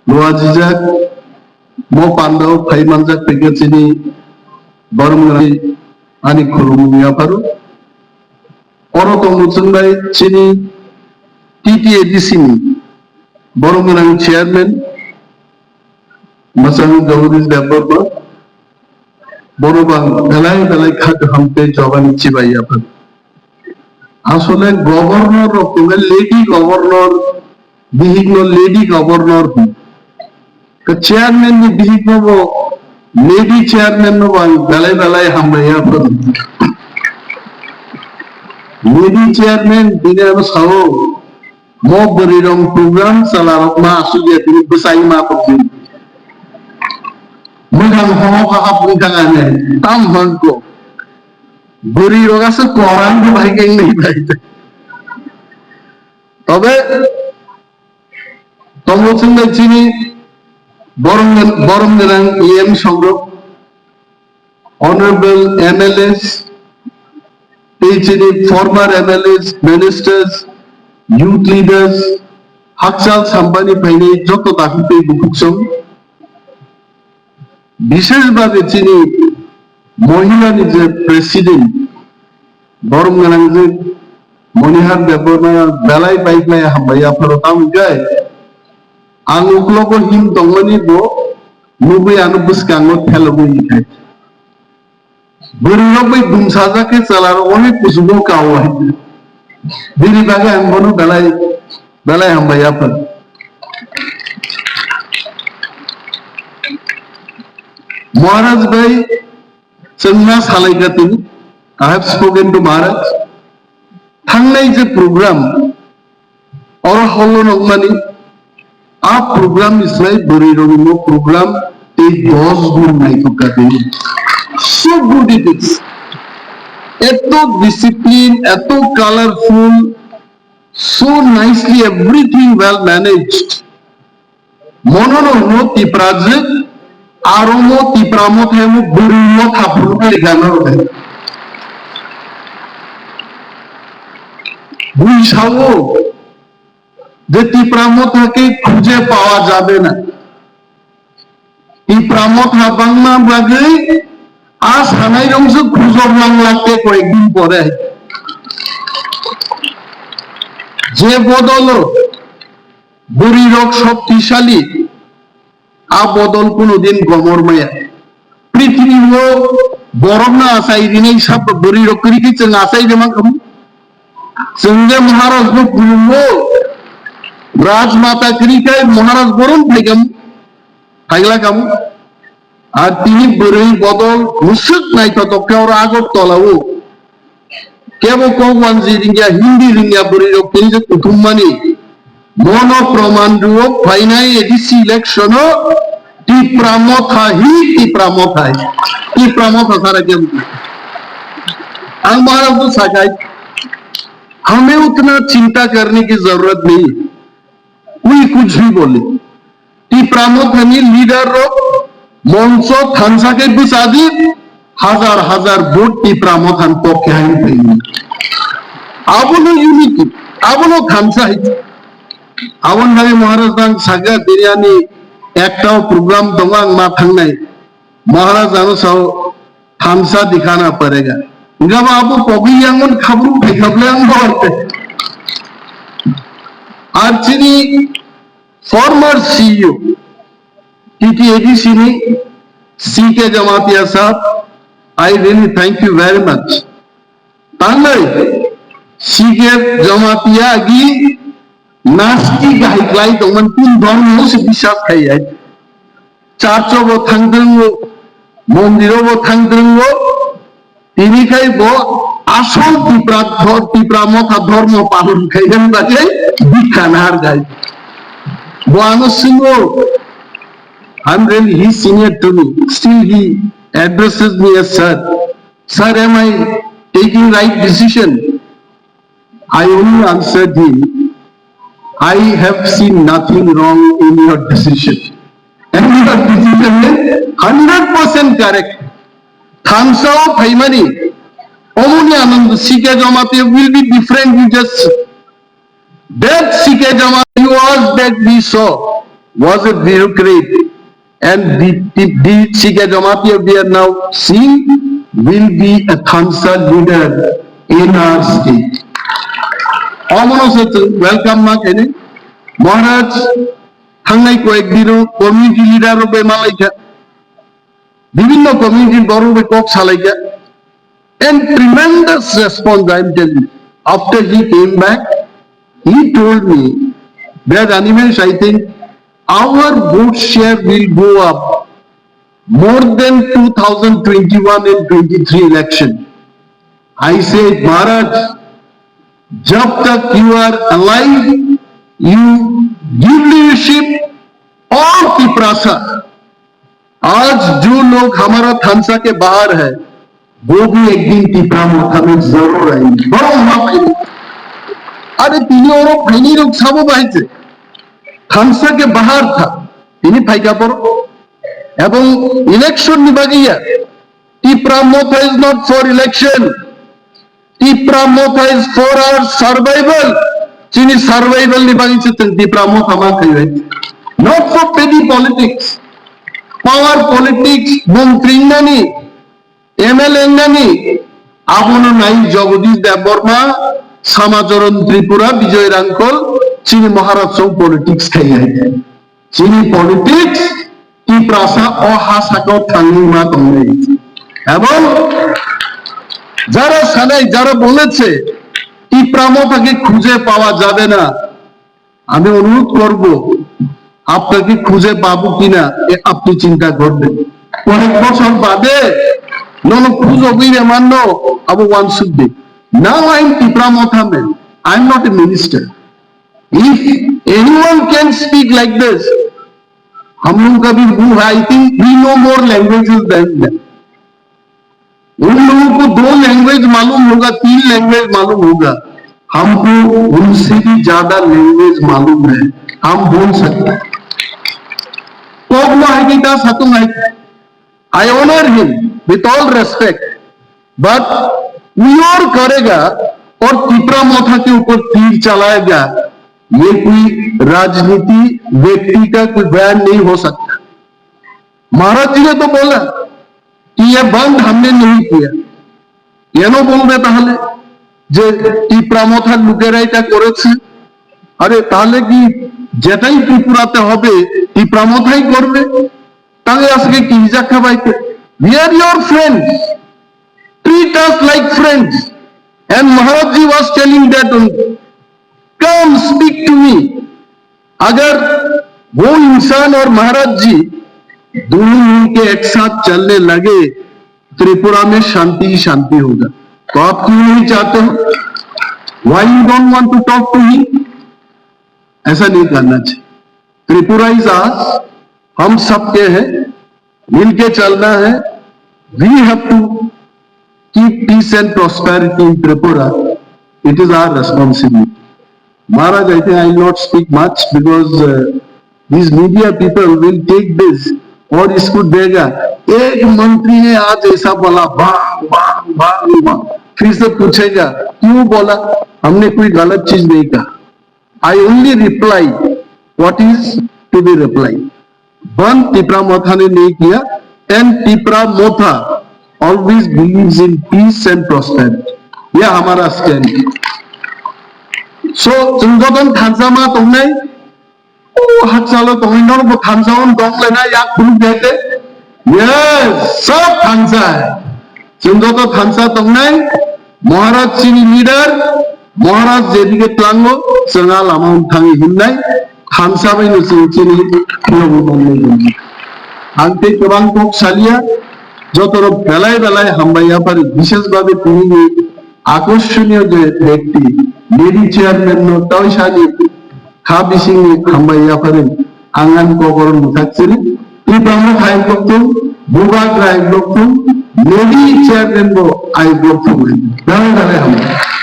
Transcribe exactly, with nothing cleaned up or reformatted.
luajijak, mo pandao phai manjak tei chini borok rok ani khulumung yapharo. Oro tongo chwng bai chini T T A D C ni borok gwnang chairman mwchang Jagadish Debbarma, bono bang belai belai kha kaham tei jobani chibai yaphar. Asole governor rok tongkha, lady governor, bihikno lady governor hwn. Ka chairman ni bihik no bo, lady chairman no bo ang belai belai hambai ya phano. Lady chairman bini ano sao, mo bwrwi rok program chala rok ma asuk ya tini bwsai ma tong di. Mwkhang homo kha hap wng thang ane, tam hwn ko. Bwrwi rok asuk korang ko bai keng ni bai. Tobe Tongo chwng bai chini borom, borom gwnang E M songrok, honorable M L As, tei chini former M L As, ministers, youth leaders, hakchal sampani phainai joto dakhuk tei bukhuk song. Bishesh bhabe chini mohila ni je president, borom gwnang je Monihar Debbarma belai bai khlai hambai ya pharo tamo hwnkhe ang uklogo him tongmani bo nugwi ano bwskango thelogwi khai. Bwrwi rok bai dumsajak khe chwla rok onek kuchugo kao hai. Bini bagwi ang bono belai, belai hambai ya phano. Maharaj bai chwngma salai ka tini. I have spoken to Maharaj. Thangnai je program, oro holo nokmani, a program ni slai bwrwi rokni mo program tei dos gun naithok ka tini. So good it is. Eto discipline, eto colorful, so nicely everything well managed. Mono no hwno Tipra je, aro mo Tipra Motha mo bwrwi motha phuru khe gana rw. Bui sao je Tipra Motha ke khuje pawa jabe na. Tipra Motha bangma bagwi a sanai rok se khujok lang lakte koyekdin pore. Je bodolo Bwrwi rok shoktisali, a bodol kuno din gomor maya. Prithibi o borok no achai rinai sab bwrwi rok kwrwi khe chwng achai rwma khamu. Chwng je Maharaj no khulumgo, Rajmata kwrwi khai Maharaj borom phaikhamu. Phaikla kamo. Ar tini bwrwi bodol husuk naithotok khe oro Agartala o. Kebo kok wanji ringya, Hindi ringya bwrwi rok tini je kuthum mani. Mono proman rwo phainai A D C election o Tipra Motha hi, Tipra Motha hi. Tipra Motha sara kebo. Ang Maharaj ko sakai. हमें उतना चिंता करने की जरूरत नहीं। Ui kuch bhi bole. Tipra Mothani leader rok moncho thansa khe bwchadi, hajar hajar vote Tipra Mothani pokhe hai phaiwi. Abono unity, abono thansa hai. Aboni bagwi Maharaj ang sakha tini ani ekta program tongo ang ma thangnai. Maharaj ano sao thansa dikhana parega. Hingkhe abo pogwi yangmani khabru phaikha ble ang borte. Ar chini former C E O, T T A D C ni C K Jamatia sir, I really thank you very much. Tangnai, C K Jamatia agi nastik hai klai tongman pun dhormo se biswas khai ai. Church o bo thang drwngo, mondir o bo thang drwngo, tini khai bo asol Tipra dho-, Tipra Motha dhormo palon khai hwn bagwi bikha nahar gai. Bo ano swngo, I'm really, he's senior to me, still he addresses me as sir. Sir, am I taking right decision? I only answered him, I have seen nothing wrong in your decision. And your decision is hundred percent correct. Thansa o phaimani, omoni anand C K Jamatia will be different, you just, that C K Jamatia was that we saw. was a bureaucrat, and the, the, the Sikhe Jamatia we are now seeing will be a Thansa leader in our state. Omono se chwng welcome ma khaini. Maharaj thangnai koyek dino community leader rok bai malaikha. Bibhinno community borok bai kok salaikha. And tremendous response, I am telling you. After he came back, he told me that, "Animesh, I think our vote share will go up more than two thousand twenty-one and twenty-three election." I said, "Maharaj, jab tak you are alive, you give leadership, all Tiprasa, आज जो लोग हमारा थानसा के बाहर है, वो भी एक दिन तिपरा मोथा में जरूर आएंगे।" Boro ma phaini. Are tini oro phaini rok sabo bahai se. Thansa ke bahar tha. Tini phaika boro. Ebong election ni bagwi ya. Tipra Motha is not for election. Tipra Motha is for our survival. Chini survival ni bagwi se chwng Tipra Motha ma khaio. Not for petty politics. Power politics, bung kringnani, M L A wngnani, abono nai Jagadish Debbarma, Samacharan Tripura, Bijoy Rangkhol, chini Maharaj song politics khai hai. Chini politics Tiprasa o ha sakao thangwi ma tongnai. Ebong jara sanai, jara boleche, Tipra Motha ke khuje pawa jabe na, আমি অনুরোধ করব, আপনাকে খুঁজে পাবো কিনা, এ আপনি চিন্তা করবেন। কয়েক বছর বাদে nono khujogwi remanno abo wansukdi. Now I am Tipra Motha man. I am not a minister. If anyone can speak like this, हम लोग का भी मुंह है, I think we know more languages than them. उन लोगों को दो लैंग्वेज मालूम होगा, तीन लैंग्वेज मालूम होगा, हमको उनसे भी ज्यादा लैंग्वेज मालूम है, हम बोल सकते हैं। Kokno hai kita satung hai. I honor him with all respect, but pure करेगा और तिपरा मोथा के ऊपर तीर चलाएगा, ये कोई राजनीति व्यक्ति का कोई बयान नहीं हो सकता। महाराज जी ने तो बोला कि ये बंद हमने नहीं किया। কেন বলবে তাহলে যে তিপ্রা মথার লোকেরা এটা করেছে? আরে তাহলে কি যেটাই ত্রিপুরাতে হবে তিপ্রা মথাই করবে? তাহলে আজকে কি হিজা খাবাইতে? We are your friends. Treat us like friends. And Maharaj ji was telling that only. Come speak to me. अगर वो इंसान और महाराज जी दोनों मिलके एक साथ चलने लगे, त्रिपुरा में शांति ही शांति होगा। तो आप क्यों नहीं चाहते हो? Why you don't want to talk to him? ऐसा नहीं करना चाहिए। Tripura is ours, हम सबके हैं, मिलके चलना है। We have to keep peace and prosperity in Tripura. It is our responsibility. Maharaj, I think I will not speak much because uh, these media people will take this और इसको देगा। एक मंत्री ने आज ऐसा बोला, बांग, बांग, बांग, बांग। फिर से पूछेगा, क्यों बोला? हमने कोई गलत चीज नहीं कहा। I only reply what is to be reply. बंद तिपरा मोथा ने नहीं किया, and तिपरा मोथा always believes in peace and prosperity. ये हमारा स्टैंड। So, संगठन थांसा मा तुमने ओ हकसालो तोंगनो को थांसा उन दोंग लेना या खुलुक देते। Yes, सब थांसा है। Chwng joto thansa tongnai, Maharaj chini leader, Maharaj jedike tlango, chwng a lama wng thangwi himnai, thansa baino chwng chini philogwi manwi himnai. Ang tei kwbang kok saliya, jotorok belai belai hambai yaphari, bishesh bhabe tini ni akorsoniyo je bekti, Nedi chairman no tei sani kha bisingni hambai yaphari, ang ani kokoro mwthak chini, Tipra Motha hai block thung, Bubagra hai block thung, Nedi chairman bo hai block thung. Dale dale hambai.